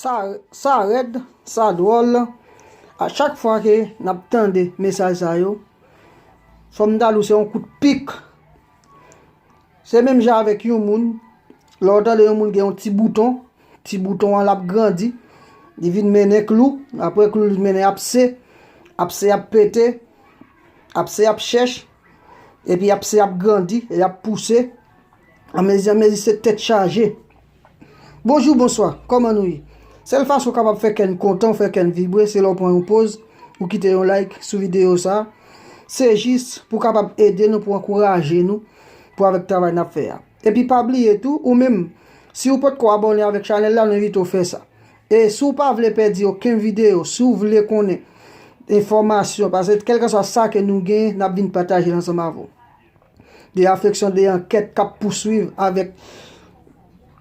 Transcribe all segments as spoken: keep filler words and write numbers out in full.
Sa, sa rèd, sa dwòl. A chak fwa ke n ap tande mesaj sa yo, fò m ta di w se yon kout pik. Se menm jan avèk yon moun, lè w tande yon moun gen yon ti bouton, ti bouton an l ap grandi, li vin mennen klou, apre klou li mennen apse, apse ap pete, apse ap chèch, epi apse ap grandi, e ap pouse, anmezi anmezi se tèt chaje. Bonjou, bonswa, kòman nou ye? Sèl fason w kapab fè kè n kontan, fè kè n vibre, se lè w pran yon poz, ou kite yon like sou videyo sa. Se jis pou w kapab ede nou, pou ankouraje nou, pou avèk travay n ap fè a. Epi pa bliye tou, ou menm, si w potko abòne avèk chanèl la, nou envite w fè sa. E si w pa vle pèdi okenn videyo, si w vle konnen enfòmasyon, paske kèlkeswa sa ke nou genyen, n ap vin pataje l ansanm avè w. De afeksyon, de ankèt k ap pouswiv avèk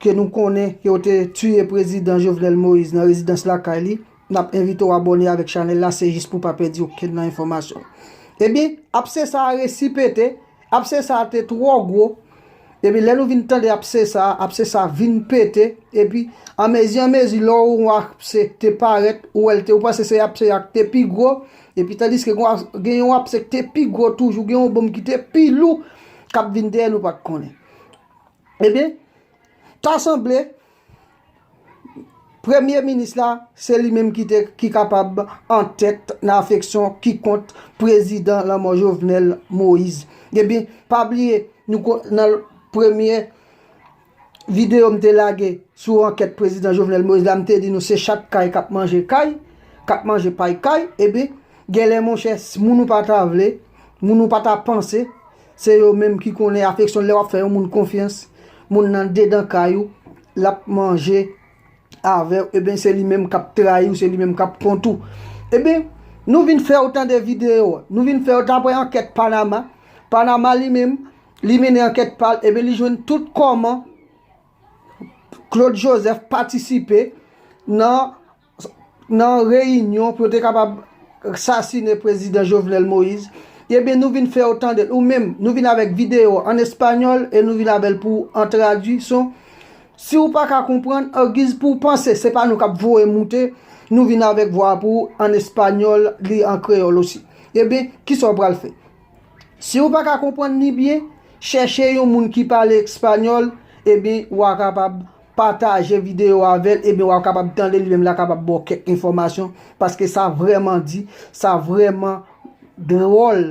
ke nou konnen ke yo te tiye prezidan Jovenel Moïse nan rezidans lakay li, n ap envite w abòne avèk chanèl la, se jis pou w pa pèdi okenn nan enfòmasyon. Ebyen, apse sa a resi pete, apse sa a te twò gwo, epi lè nou vin tande apse sa a, apse sa a vin pete, epi anmezi anmezi, lè w wè apse te parèt, ou wè l te, ou panse se apse a k te pi gwo, epi tandiske gen, gen yon apse k te pi gwo toujou, gen yon bonm ki te pi lou, k ap vin dèyè nou pa t konnen. Ebyen, ta sanble, premye minis la, se li menm ki te, ki kapab antèt nan afeksyon ki kont prezidan lanmò Jovenel Moïse. Ebyen, pa bliye, nou ko-, nan premye videyo m te lage sou ankèt prezidan Jovenel Moïse la, m te di nou se chat kay k ap manje kay, k ap manje pay kay, ebyen, genlè monchè, s-, moun ou pa ta vle, moun ou pa ta panse, se yo menm ki konnen afeksyon lè w ap fè yon moun konfyans, moun nan dedan kay ou, l ap manje avè w, ebyen, se li menm k ap trayi w, se li menm k ap kont ou. Ebyen, nou vin fè w tande videyo, nou vin fè w, daprè ankèt Panama, Panama li menm, li mennen ankèt pa l, ebyen, li jwenn tout kòman Claude Joseph patisipe nan, nan reyinyon pou yo te kapab sasinen prezidan Jovenel Moïse. Ebyen, nou vin fè w tande l, ou menm, nou vin avèk videyo an espanyòl e nou vin avè l pou w an tradui. So, si w pa ka konprann, angiz pou w panse, se pa nou k ap voye moute, nou vin avèk vwa pou w an espanyòl, li an kreyòl osi. Ebyen, kisa w pral fè? Si w pa ka konprann li byen, chèche yon moun ki pale espanyòl, ebyen, w a kapab pataje videyo a avè l, ebyen, w a kapab tande li menm, l a kapab ba w kèk enfòmasyon, paske sa vrèman di, sa vrèman dwòl,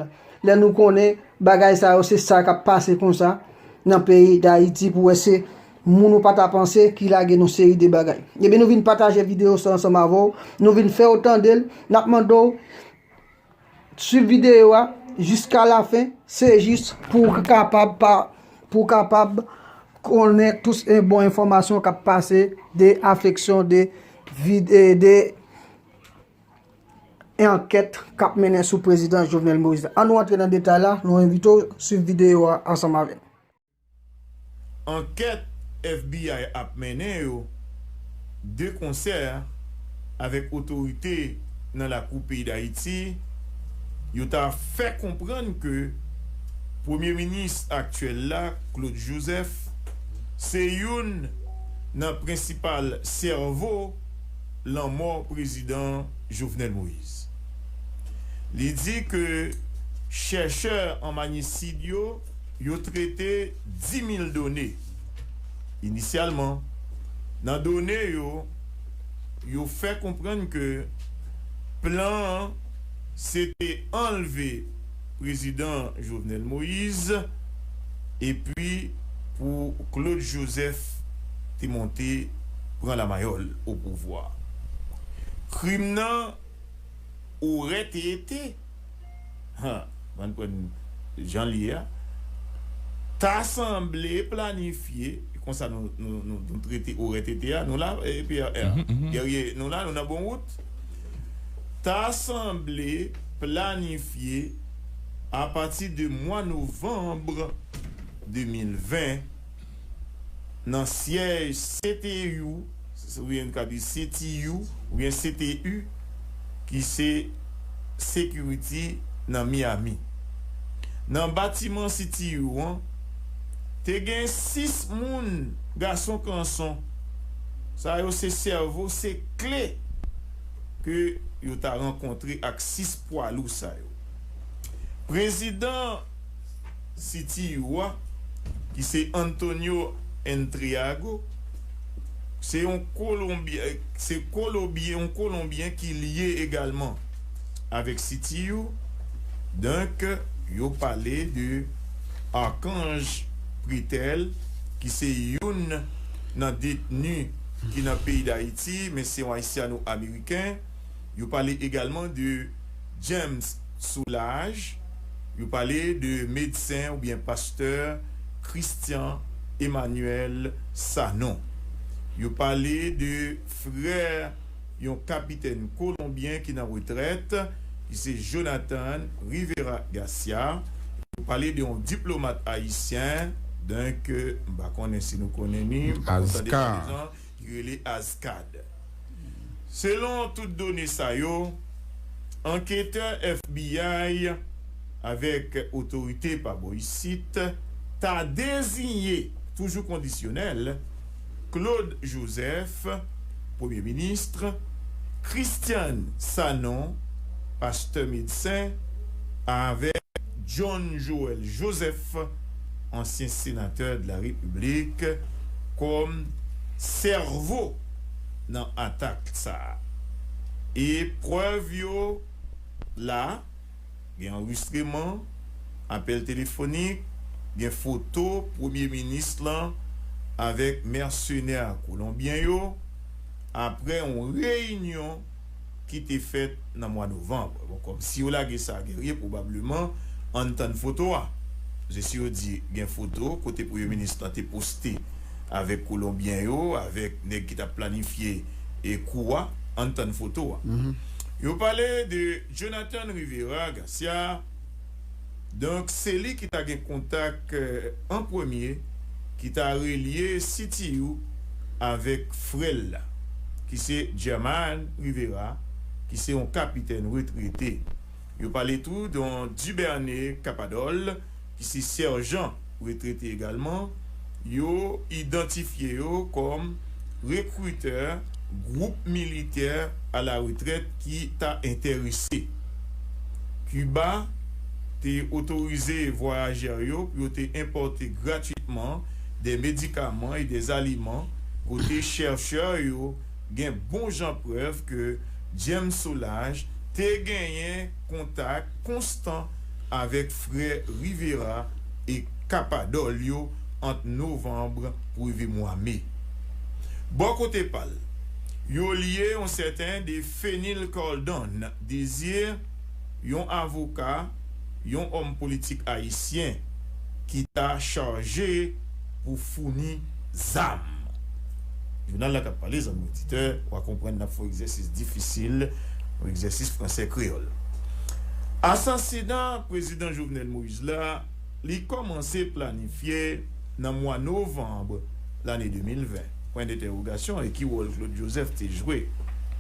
lè nou konnen bagay sa yo, se sa k ap pase konsa nan peyi Dayiti, pou wè se moun ou pa ta panse ki lage nou seri de bagay. Ebyen, nou vin pataje videyo sa ansanm avè w, nou vin fè w tande l, n ap mande w, swiv videyo a jiska lafen, se jis pou w kapab pa, pou w kapab konnen tout e bon enfòmasyon k ap pase de afeksyon de vid-, e de ankèt k ap mennen sou prezidan Jovenel Moïse la. Ann nou antre nan detay la, nou envite w swiv videyo a ansanm avè n. Ankèt F B I ap mennen yo de konsè avèk otorite nan lakou peyi Dayiti, yo ta fè konprann ke premye minis aktyèl la, Claude Joseph, se youn nan prensipal sèvo lanmò prezidan Jovenel Moïse. Li di ke chèchè an manyisid yo, yo trete dis mil done. Inisyalman, nan done yo, yo fè konprann ke plan an se te anlve prezidan Jovenel Moïse epi pou Claude Joseph te monte pran lamayòl o pouvwa. Krim nan aurait été, han, ann pran jan l ye a, ta sanble planifye, e konsa nou, nou, nou, nou trete aurait été a, nou la, epi, Guerrier, nou la, nou nan bon wout. Ta sanble planifye apati de mwa novanm de mil ven nan syèj C T U, oubyen nou ka di C T U, oubyen C T U, ki se Security nan Miami. Nan batiman C T U an, te gen sis moun gason kanson Sa yo se sèvo, se kle ke yo ta rankontre ak sis pwa lou sa yo. Prezidan C T U a, ki se Antonio Intriago, se yon Kolonbyen, se Kolonbyen, yon Kolonbyen ki lye egalman avèk C T U. Donk, yo pale de Archange Prétel, ki se youn nan detni ki nan peyi Dayiti, men se yon Ayisyano-Ameriken. Yo pale egalman de James Solages. Yo pale de medsen oubyen pastè Christian Emmanuel Sanon. Yo pale de frè yon kapitèn kolonbyen ki nan retrèt, ki se Jonathan Rivera Garcia. Yo pale de yon diplomat ayisyen, donk, m pa konnen si nou konnen li, m pa konn tande Azkar. Pale jan, ki rele Azkad. Selon tout done sa yo, anketè F B I avèk otorite pa bò isit ta deziye, toujou kondisyonèl, Claude Joseph, premye minis, Christian Sanon, pastè medsen, avèk John Joël Joseph, ansyen senatè de la Repiblik, kòm sèvo nan atak sa a. E prèv yo la, gen anrejistreman, apèl telefonik, gen foto premye minis lan avèk mèsenè kolonbyen yo, apre yon reyinyon ki te fèt nan mwa novanm. Bon, kòm si yo lage sa, gen rye pwobableman, ann tann foto a. Paske si yo di gen foto kote premye minis lan te poste avèk kolonbyen yo, avèk nèg ki t ap planifye e kou a, ann tann foto a. Yo pale de Jonathan Rivera Garcia. Donk, se li ki ta gen kontak, eh, an premye, ki ta relye C T U avèk frè l la, ki se German Rivera, ki se yon kapitèn retrete. Yo pale tou de yon Dubernay Capadol, ki se sèjan retrete egalman. Yo idantifye yo kòm rekritè gwoup militè a la retrèt ki ta enterese. Kiba te otorize vwayajè yo pou yo te enpòte gratwitman de medikaman e de aliman, kote chèchè yo gen bon jan prèv ke James Solages te genyen kontak konstan avèk frè Rivera e Capadol yo ant novanm pou rive mwa me. Bò kote pa l, yo lye yon sèten de Fenil Cordon Desir, yon avoka, yon òm politik ayisyen ki ta chaje pou founi zam. Jounal la k ap pale, zanmi oditè, w a konprann n ap fè yon egzèsis difisil, yon egzèsis fransè kreyòl. Asasina prezidan Jovenel Moïse la, li kòmanse planifye nan mwa novanm lane de mil ven. Pwen dentèwogasyon, e ki wòl Claude Joseph te jwe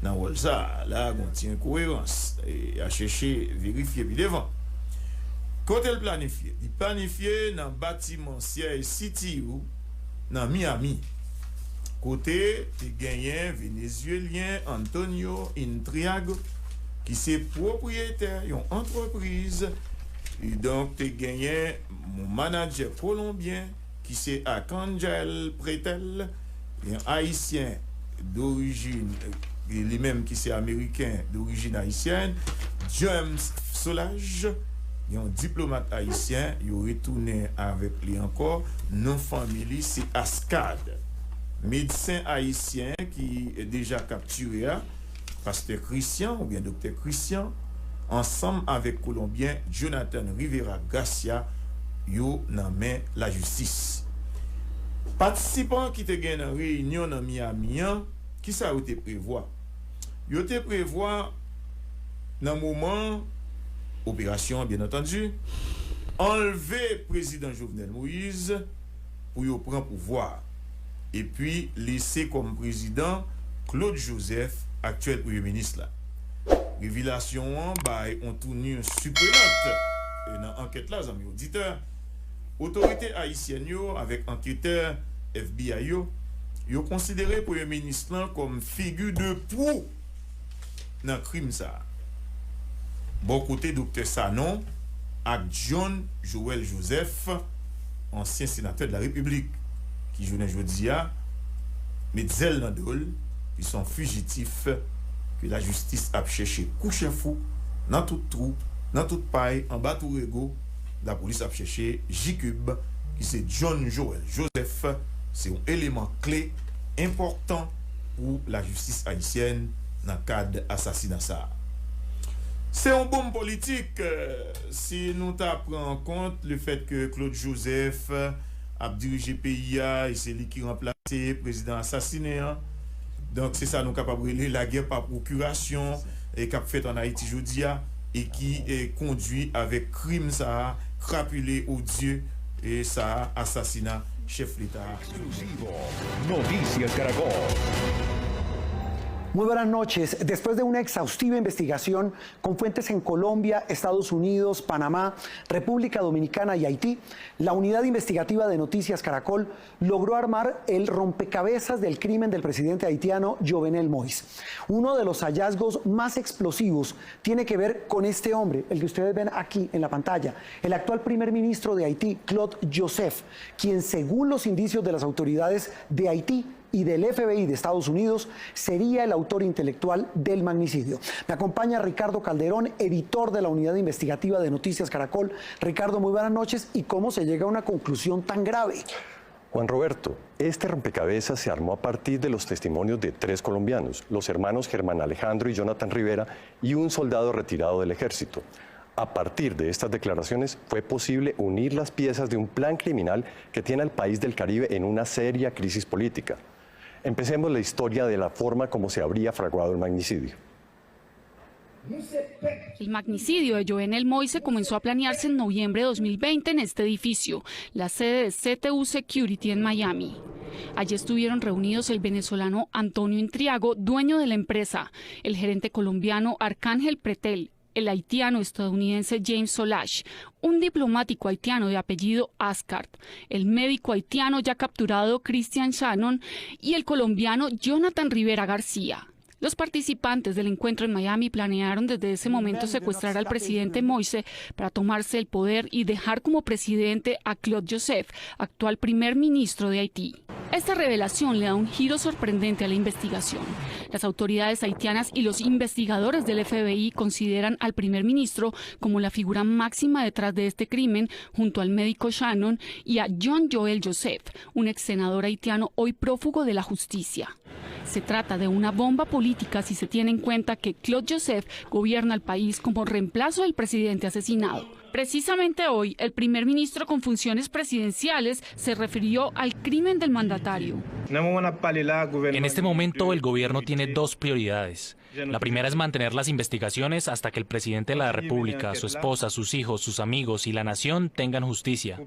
nan wòl sa a? La, gon ti enkoerans, e a chèche verifye pi devan. Kote l planifye? Li planifye nan batiman syèj C T U nan Miami, kote te genyen Venezyelyen Antonio Intriago, ki se pwopriyetè yon antrepriz. E donk, te genyen yon manadjè kolonbyen ki se Arcángel Prétel, yon Ayisyen dorijin, e li menm ki se Ameriken dorijin ayisyèn, James Solages, yon diplomat ayisyen, yo retounen avèk li ankò, non fanmi li se Ascad. Medsen ayisyen ki deja kaptire a, pastè Christian oubyen doktè Christian, ansanm avèk kolonbyen Jonathan Rivera Garcia, yo nan men lajistis. Patisipan ki te gen nan reyinyon nan Miami an, kisa yo te prevwa? Yo te prevwa, nan moman operasyon an, byen antandi, anlve prezidan Jovenel Moïse pou yo pran pouvwa a, epi lese kòm prezidan Claude Joseph, aktyèl premye minis la. Revelasyon an bay yon touni siprenant, e nan ankèt la, zanmi oditè, otorite ayisyèn yo avèk anketè F B I yo Yo konsidere premye minis lan kòm figi de pwo nan krim sa a. Bò kote Doktè Sanon ak John Joël Joseph, ansyen senatè de la Repiblik, ki jounen jodi a met zèl nan do l, ki se yon fijitif ke lajistis ap chèche kou chèfou nan tout twou, nan tout pay, anba tou rego, lapolis ap chèche Jikib, ki se John Joël Joseph, se yon eleman kle, enpòtan pou lajistis ayisyèn nan kad asasina sa a. Se yon bonm politik, eh, si nou ta pran an kont lefèt ke Claude Joseph ap dirije peyi a, e se li ki ranplase prezidan asasinen an. Donk, se sa nou kapab rele lagè pa pwokirasyon, e k ap fèt ann Ayiti jodi a, e ki, e, kondui avèk krim sa a, krapile odye, e sa a, asasina chèf Leta a. Exclusivo, Noticias Caracol. Muy buenas noches. Después de una exhaustiva investigación con fuentes en Colombia, Estados Unidos, Panamá, República Dominicana y Haití, la Unidad Investigativa de Noticias Caracol logró armar el rompecabezas del crimen del presidente haitiano Jovenel Moïse. Uno de los hallazgos más explosivos tiene que ver con este hombre, el que ustedes ven aquí en la pantalla, el actual primer ministro de Haití, Claude Joseph, quien, según los indicios de las autoridades de Haití y del F B I de Estados Unidos, sería el autor intelectual del magnicidio. Me acompaña Ricardo Calderón, editor de la Unidad Investigativa de Noticias Caracol. Ricardo, muy buenas noches. ¿Y cómo se llega a una conclusión tan grave? Juan Roberto, este rompecabezas se armó a partir de los testimonios de tres colombianos, los hermanos Germán Alejandro y Jonathan Rivera, y un soldado retirado del ejército. A partir de estas declaraciones fue posible unir las piezas de un plan criminal que tiene al país del Caribe en una seria crisis política. Empecemos la historia de la forma como se habría fraguado el magnicidio. El magnicidio de Jovenel Moïse comenzó a planearse en noviembre de dos mil veinte en este edificio, la sede de C T U Security en Miami. Allí estuvieron reunidos el venezolano Antonio Intriago, dueño de la empresa, el gerente colombiano Arcángel Pretel, el haitiano estadounidense James Solache, un diplomático haitiano de apellido Ascard, el médico haitiano ya capturado Christian Shannon y el colombiano Jonathan Rivera García. Los participantes del encuentro en Miami planearon desde ese momento secuestrar al presidente Moïse para tomarse el poder y dejar como presidente a Claude Joseph, actual primer ministro de Haití. Esta revelación le da un giro sorprendente a la investigación. Las autoridades haitianas y los investigadores del F B I consideran al primer ministro como la figura máxima detrás de este crimen, junto al médico Shannon y a John Joel Joseph, un ex senador haitiano hoy prófugo de la justicia. Se trata de una bomba política si se tiene en cuenta que Claude Joseph gobierna el país como reemplazo del presidente asesinado. Precisamente hoy, el primer ministro con funciones presidenciales se refirió al crimen del mandatario. En este momento, el gobierno tiene dos prioridades. La primera es mantener las investigaciones hasta que el presidente de la República, su esposa, sus hijos, sus amigos y la nación tengan justicia.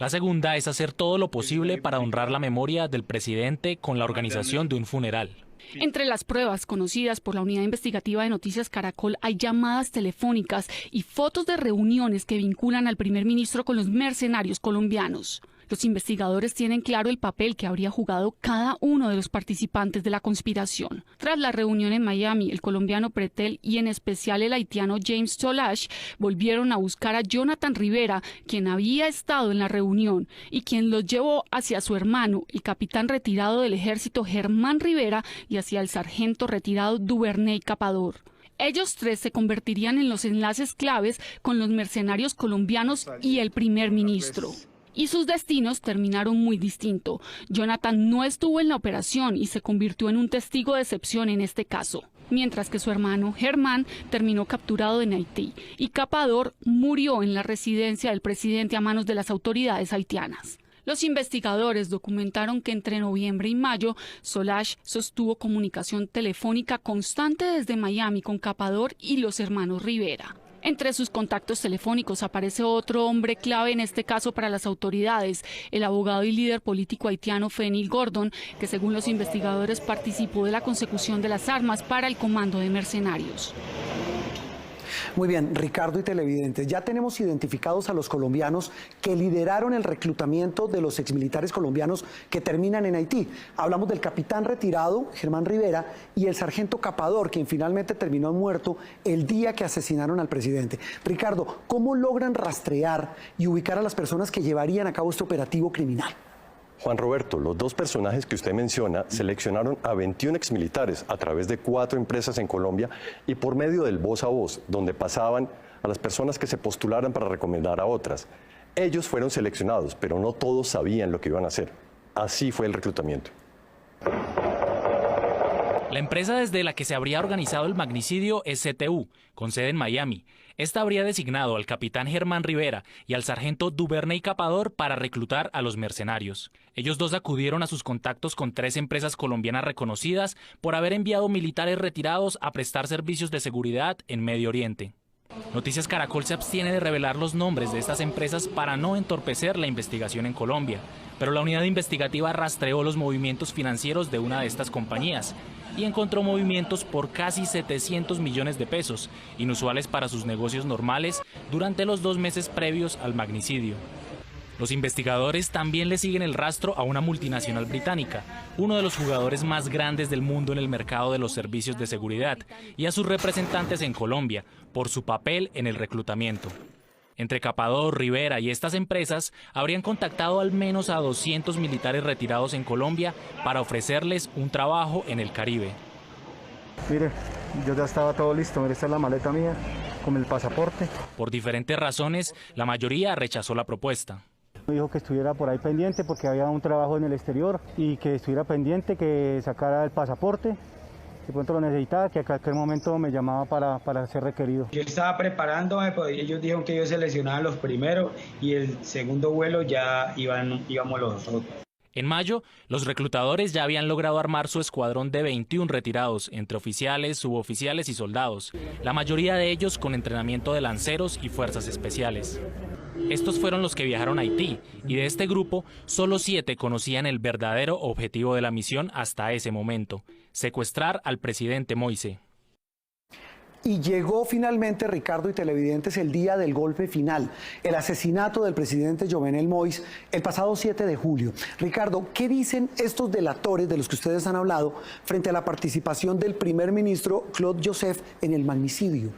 La segunda es hacer todo lo posible para honrar la memoria del presidente con la organización de un funeral. Entre las pruebas conocidas por la Unidad Investigativa de Noticias Caracol hay llamadas telefónicas y fotos de reuniones que vinculan al primer ministro con los mercenarios colombianos. Los investigadores tienen claro el papel que habría jugado cada uno de los participantes de la conspiración. Tras la reunión en Miami, el colombiano Pretel y en especial el haitiano James Solache volvieron a buscar a Jonathan Rivera, quien había estado en la reunión y quien los llevó hacia su hermano, el capitán retirado del ejército Germán Rivera y hacia el sargento retirado Duvernay Capador. Ellos tres se convertirían en los enlaces claves con los mercenarios colombianos y el primer ministro. Y sus destinos terminaron muy distinto. Jonathan no estuvo en la operación y se convirtió en un testigo de excepción en este caso, mientras que su hermano Germán terminó capturado en Haití y Capador murió en la residencia del presidente a manos de las autoridades haitianas. Los investigadores documentaron que entre noviembre y mayo, Solache sostuvo comunicación telefónica constante desde Miami con Capador y los hermanos Rivera. Entre sus contactos telefónicos aparece otro hombre clave en este caso para las autoridades, el abogado y líder político haitiano Fenil Gordon, que según los investigadores participó de la consecución de las armas para el comando de mercenarios. Muy bien, Ricardo y televidentes, ya tenemos identificados a los colombianos que lideraron el reclutamiento de los exmilitares colombianos que terminan en Haití. Hablamos del capitán retirado, Germán Rivera, y el sargento Capador, quien finalmente terminó muerto el día que asesinaron al presidente. Ricardo, ¿cómo logran rastrear y ubicar a las personas que llevarían a cabo este operativo criminal? Juan Roberto, los dos personajes que usted menciona seleccionaron a veintiún exmilitares a través de cuatro empresas en Colombia y por medio del voz a voz, donde pasaban a las personas que se postularan para recomendar a otras. Ellos fueron seleccionados, pero no todos sabían lo que iban a hacer. Así fue el reclutamiento. La empresa desde la que se habría organizado el magnicidio es C T U, con sede en Miami. Esta habría designado al capitán Germán Rivera y al sargento Duvernay Capador para reclutar a los mercenarios. Ellos dos acudieron a sus contactos con tres empresas colombianas reconocidas por haber enviado militares retirados a prestar servicios de seguridad en Medio Oriente. Noticias Caracol se abstiene de revelar los nombres de estas empresas para no entorpecer la investigación en Colombia, pero la unidad investigativa rastreó los movimientos financieros de una de estas compañías y encontró movimientos por casi setecientos millones de pesos, inusuales para sus negocios normales durante los dos meses previos al magnicidio. Los investigadores también le siguen el rastro a una multinacional británica, uno de los jugadores más grandes del mundo en el mercado de los servicios de seguridad, y a sus representantes en Colombia por su papel en el reclutamiento. Entre Capador, Rivera y estas empresas habrían contactado al menos a doscientos militares retirados en Colombia para ofrecerles un trabajo en el Caribe. Mire, yo ya estaba todo listo. Mire, esta es la maleta mía con el pasaporte. Por diferentes razones, la mayoría rechazó la propuesta. Me dijo que estuviera por ahí pendiente porque había un trabajo en el exterior y que estuviera pendiente, que sacara el pasaporte. De pronto lo necesitaba, que a cualquier momento me llamaba para, para ser requerido. Yo estaba preparándome, pues ellos dijeron que ellos seleccionaban los primeros y el segundo vuelo ya iban, íbamos los otros. En mayo, los reclutadores ya habían logrado armar su escuadrón de veintiún retirados, entre oficiales, suboficiales y soldados, la mayoría de ellos con entrenamiento de lanceros y fuerzas especiales. Estos fueron los que viajaron a Haití, y de este grupo, solo siete conocían el verdadero objetivo de la misión hasta ese momento: secuestrar al presidente Moise. Y llegó finalmente, Ricardo y televidentes, el día del golpe final, el asesinato del presidente Jovenel Moïse el pasado siete de julio. Ricardo, ¿qué dicen estos delatores de los que ustedes han hablado frente a la participación del primer ministro Claude Joseph en el magnicidio?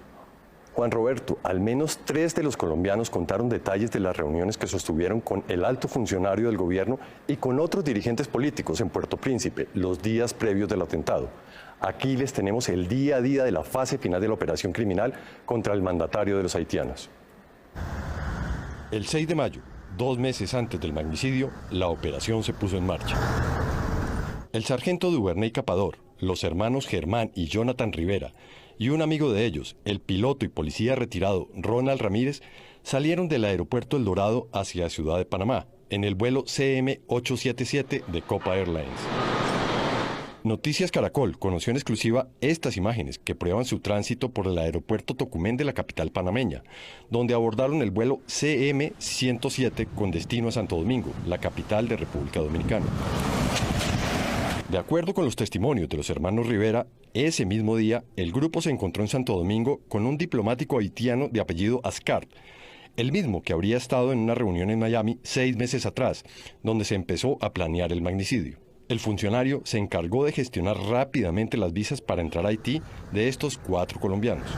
Juan Roberto, al menos tres de los colombianos contaron detalles de las reuniones que sostuvieron con el alto funcionario del gobierno y con otros dirigentes políticos en Puerto Príncipe los días previos del atentado. Aquí les tenemos el día a día de la fase final de la operación criminal contra el mandatario de los haitianos. El seis de mayo, dos meses antes del magnicidio, la operación se puso en marcha. El sargento Duvernay Capador, los hermanos Germán y Jonathan Rivera y un amigo de ellos, el piloto y policía retirado Ronald Ramírez, salieron del aeropuerto El Dorado hacia Ciudad de Panamá, en el vuelo C M ocho siete siete de Copa Airlines. Noticias Caracol conoció en exclusiva estas imágenes que prueban su tránsito por el aeropuerto Tocumen de la capital panameña, donde abordaron el vuelo C M ciento siete con destino a Santo Domingo, la capital de República Dominicana. De acuerdo con los testimonios de los hermanos Rivera, ese mismo día el grupo se encontró en Santo Domingo con un diplomático haitiano de apellido Ascart, el mismo que habría estado en una reunión en Miami seis meses atrás, donde se empezó a planear el magnicidio. El funcionario se encargó de gestionar rápidamente las visas para entrar a Haití de estos cuatro colombianos.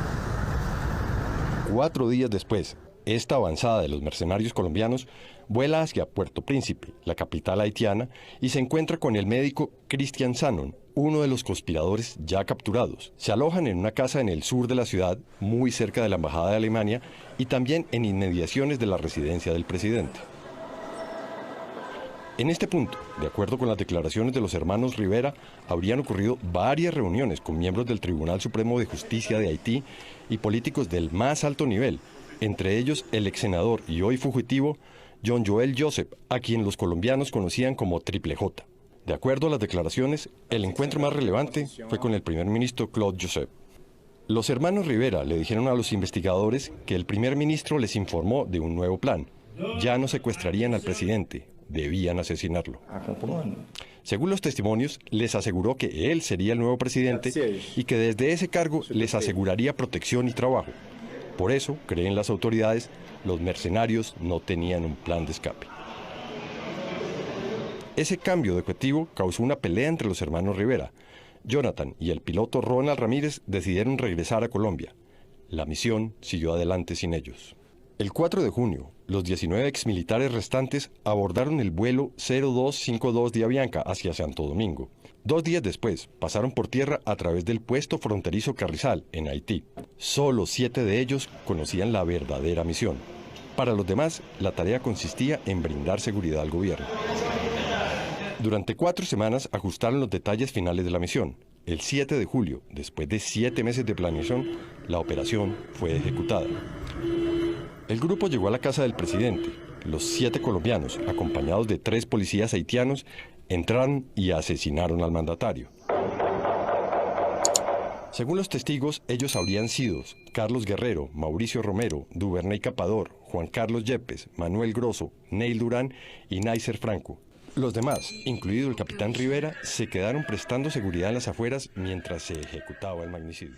Cuatro días después, esta avanzada de los mercenarios colombianos vuela hacia Puerto Príncipe, la capital haitiana, y se encuentra con el médico Christian Sanon, uno de los conspiradores ya capturados. Se alojan en una casa en el sur de la ciudad, muy cerca de la embajada de Alemania y también en inmediaciones de la residencia del presidente. En este punto, de acuerdo con las declaraciones de los hermanos Rivera, habrían ocurrido varias reuniones con miembros del Tribunal Supremo de Justicia de Haití y políticos del más alto nivel, entre ellos el ex senador y hoy fugitivo John Joel Joseph, a quien los colombianos conocían como Triple J. De acuerdo a las declaraciones, el encuentro más relevante fue con el primer ministro Claude Joseph. Los hermanos Rivera le dijeron a los investigadores que el primer ministro les informó de un nuevo plan. Ya no secuestrarían al presidente, debían asesinarlo. Según los testimonios, les aseguró que él sería el nuevo presidente y que desde ese cargo les aseguraría protección y trabajo. Por eso, creen las autoridades, los mercenarios no tenían un plan de escape. Ese cambio de objetivo causó una pelea entre los hermanos Rivera. Jonathan y el piloto Ronald Ramírez decidieron regresar a Colombia. La misión siguió adelante sin ellos. El cuatro de junio, los diecinueve exmilitares restantes abordaron el vuelo cero dos cinco dos de Avianca hacia Santo Domingo. Dos días después, pasaron por tierra a través del puesto fronterizo Carrizal, en Haití. Solo siete de ellos conocían la verdadera misión. Para los demás, la tarea consistía en brindar seguridad al gobierno. Durante cuatro semanas ajustaron los detalles finales de la misión. El siete de julio, después de siete meses de planeación, la operación fue ejecutada. El grupo llegó a la casa del presidente. Los siete colombianos, acompañados de tres policías haitianos, entraron y asesinaron al mandatario. Según los testigos, ellos habrían sido Carlos Guerrero, Mauricio Romero, Duvernay Capador, Juan Carlos Yepes, Manuel Grosso, Neil Durán y Nicer Franco. Los demás, incluido el capitán Rivera, se quedaron prestando seguridad en las afueras mientras se ejecutaba el magnicidio.